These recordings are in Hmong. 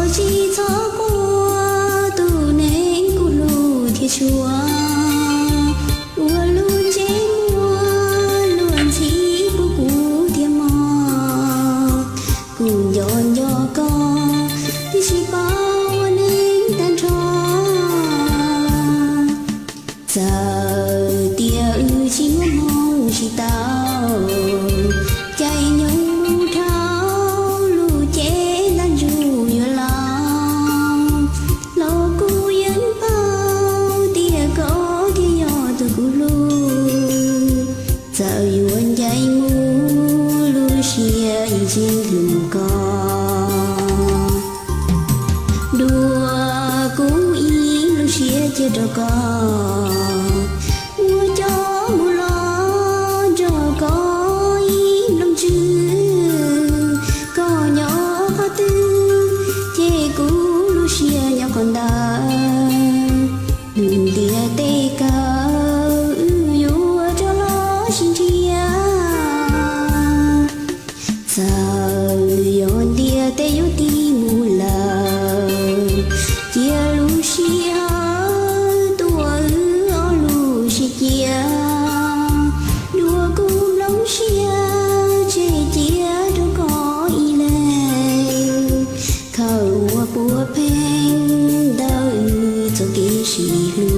Tsis txhob quaj, tus neeg kuv hlub thiab tshua, ua lub ntsej muag luag ntxhi pub kuv thiab mog. Kuv nco nco koj, twb tsis paub ua neeg tag nrho. Txawm tias wb tsis muaj hmoo tsis tau, caij nyoog mus dhau lub cev ntaj ntsug yuav laus, los kuv yeej paub tias koj thiaj yog tus kuv hlub. Txawm yuav ncaim mus, lub siab yeej tseem hlub koj. Dua kuv ib lub siab cia rau koj, muab coj mus los nrog koj ib nplooj ntsws. Koj nyob qhov twg, ces kuv lub siab nyob qhov ntawd. Nws ntiav tes kawg, wb yuav rov los sib nrhiav. Txawm yog ntiav tes yuav tig mus lawm, cia lub sij hawm tuaj wb ob lub sib cia. Dua kuv nplooj siab tseg cia rau koj ib leeg, khaws ua puav pheej ntawm wb txoj kev sib hlub.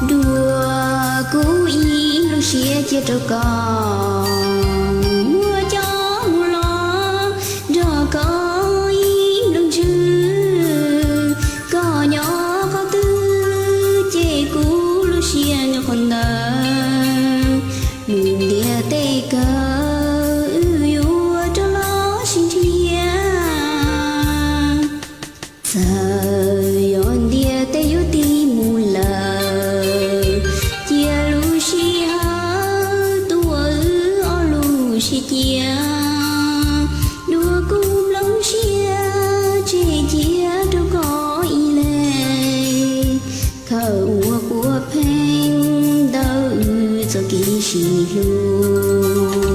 Dua kuv ib lub siab cia rau koj, muab coj mus los nrog koj ib nplooj ntsws. Koj nyob qhov twg, ces kuv lub siab nyob qhov ntawd. Nws ntiav tes kawg, wb yuav rov los sib nrhiav. Txawm yog ntiav tes yuav tig mus lawm, cia lub sij hawm tuaj wb ob lub sib cia. Dua kuv nplooj siab tseg cia rau koj ib leeg, khaws ua puav pheej ntawm wb txoj kev sib hlub.